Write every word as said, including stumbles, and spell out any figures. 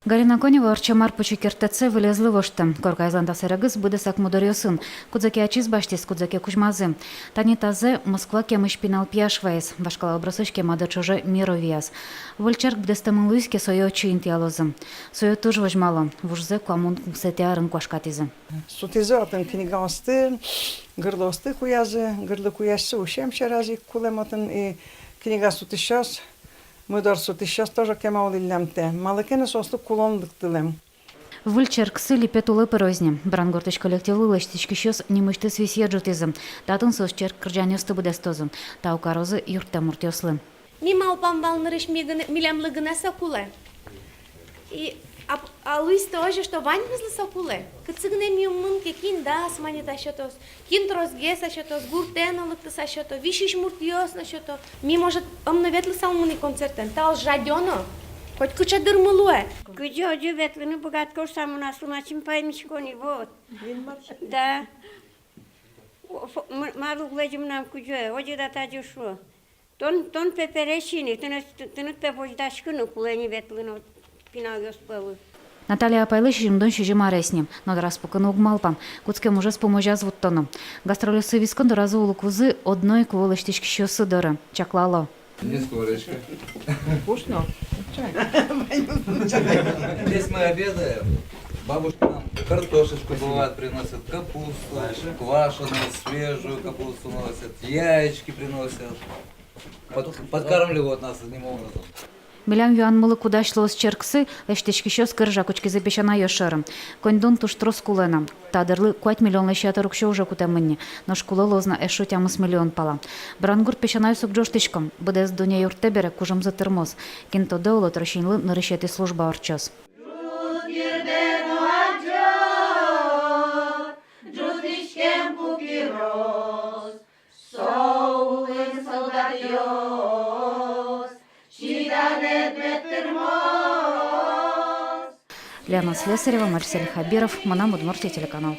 Галина Конева ортчем ар пичи керттэтсэ вылезлы воштэ. Коркаезлэн та сэрегез быдэсак мудоръёсын. Кудзэ ке ачиз басьтӥз, кудзэ ке кузьмазы. Тани тазэ Москва кемысь пинал пияш ваиз. Вашкала образысь кема дыр ӵоже миро вияз. Выль черк быдэстэмын луиз ке, сое отчы интыялозы. Сое туж возьмало. Вужзэ куамын укмысэтӥ арын куашкатӥзы. Сутӥзы отын книгаосты, гырлыосты куязы, гырлы куясьсы усем сьӧраз ик кулэм отын, и книга сутӥсьёс, мудор сутӥсьёс тоже кема улӥллямтэ. Малы ке но соослы кулон лыктылэм. Выль черксы липет улэ пыроз ни. Брангуртысь коллективлы лэсьтӥськисьёс нимысьтыз висъе ӝутӥзы. Татын соос черк кырӟанъёсты быдэстозы. Тау карозы юрттэм муртъёслы. Ми малпам вал нырысь, ми гын-, милемлы гинэ со кулэ. И, а, а луиз-то озьы, что ваньмызлы со кулэ. Кытчы гинэ ми ум мын ке, кин дас манет-а сётоз, кин тросгес-а сётоз, гуртэ но лыктыса сёто, висись муртъёс но сёто. Ми, может, ӧм но ветлысал мынӥ концертэн, тал жадё но. Котькыӵе дырмы луэ. Кызьы озьы ветлыны быгатӥсько шуса, мон аслым ачим паймисько ни, вот. Да. О, фо-, м-, мар уг лэзьы мынам кузёе, озьы да тазьы шуо. Тон, тон пе пересь ини, тыныд, тыныд пе возьдаськыны кулэ ни, ветлыны пиналъёс пӧлы. Наталья апайлы сизьымдон сизьым арес ни, но дораз пукыны уг малпа, кутскем ужез пумозяз вуттоно. Гастрольёссы вискын доразы улыкузы одно ик вуо лэсьтӥськисьёссы доры, чаклало. Мне скорочка. Вкусно. Чай. Здесь мы обедаем. Бабушка нам картошечку бывает приносит, капусту, квашеную, свежую капусту носит, яички приносят. Под-, подкармливают нас одним образом. Милям юанмылы, кудась луоз черксы, лэсьтӥськисьёс кырӟа кутскизы песянайёс шоры. Коньдон туж трос кулэ на. Та дырлы куать миллионлэсь ятыр уксё уже кутэмын ни, нош кулэ луоз на эшшо тямыс миллион пала. Брангурт песянайёс уг ӝожтӥсько, быдэс дунне юрттэ бере, кужымзы тырмоз. Кин тодэ, оло, тросинлы нырысетӥ служба ортчоз. Ӝутӥськем пукирос, со улын солдатъёс чиданэд мед тырмоз. Лена Слесарева, Марсель Хабиров, «Мынам Удмуртие» телеканал.